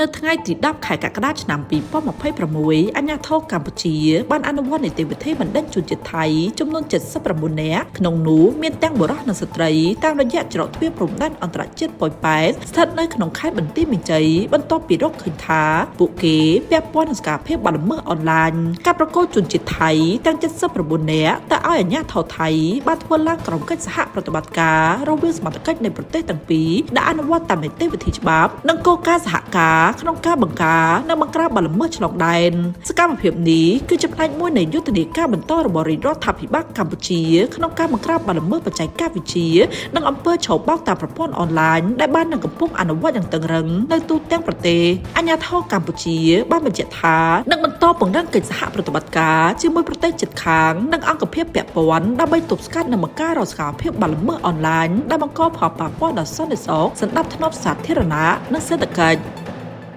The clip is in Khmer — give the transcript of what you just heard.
នៅថ្ងៃទី10ខែកក្កដាឆ្នាំ2026អាជ្ញាធរកម្ពុជាបានអនុវត្តនីតិវិធីបណ្តេញជនជាតិថៃចំនួន79នាក់ក្នុងនោះមានទាំងបុរសនិងស្ត្រីតាមរយៈច្រកទ្វារព្រំដែនអន្តរជាតិប៉ោយប៉ែតស្ថិតនៅក្នុងខេត្តបន្ទាយមានជ័យបន្ទាប់ពីរកឃើញថាពួកគេពាក់ព័ន្ធនឹងសកម្មភាពបទល្មើសអនឡាញការប្រកល់ជនជាតិថៃទាំង79នាក់ទៅឲ្យអាជ្ញាធរថៃបានធ្វើឡើងក្រោមកិច្ចសហប្រតិបត្តិការរវាងសមត្ថកិច្ចនៃប្រទេសទាំងពីរដែលអនុវត្តតាមនីតិវិធីច្បាប់និងគោលការណ៍សហការក្នុងការបង្ការនិងបង្ក្រាបបទល្មើសឆ្លងដែនសកម្មភាពនេះគឺជាផ្នែកមួយនៃយុទ្ធនាការបន្តរបស់រាជរដ្ឋាភិបាលកម្ពុជាក្នុងការបង្ក្រាបបទល្មើសបច្ចេកវិទ្យានិងអំពើឆបោកតាមប្រព័ន្ធអនឡាញដែលបាននឹងកំពុងអនុវត្តយ៉ាងតឹងរឹងនៅទូទាំងប្រទេសអាជ្ញាធរកម្ពុជាបានបញ្ជាក់ថានឹងបន្តពង្រឹងកិច្ចសហប្រតិបត្តិការជាមួយប្រទេសជិតខាងនិងអង្គភាពពាក់ព័ន្ធដើម្បីទប់ស្កាត់និងបង្ការរាល់សកម្មភាពបទល្មើសអនឡាញដែលបង្កផលប៉ះពាល់ដល់សន្តិសុខសណ្ដាប់ធ្នាប់សាធារណៈនិងសេដ្ឋកិច្ច។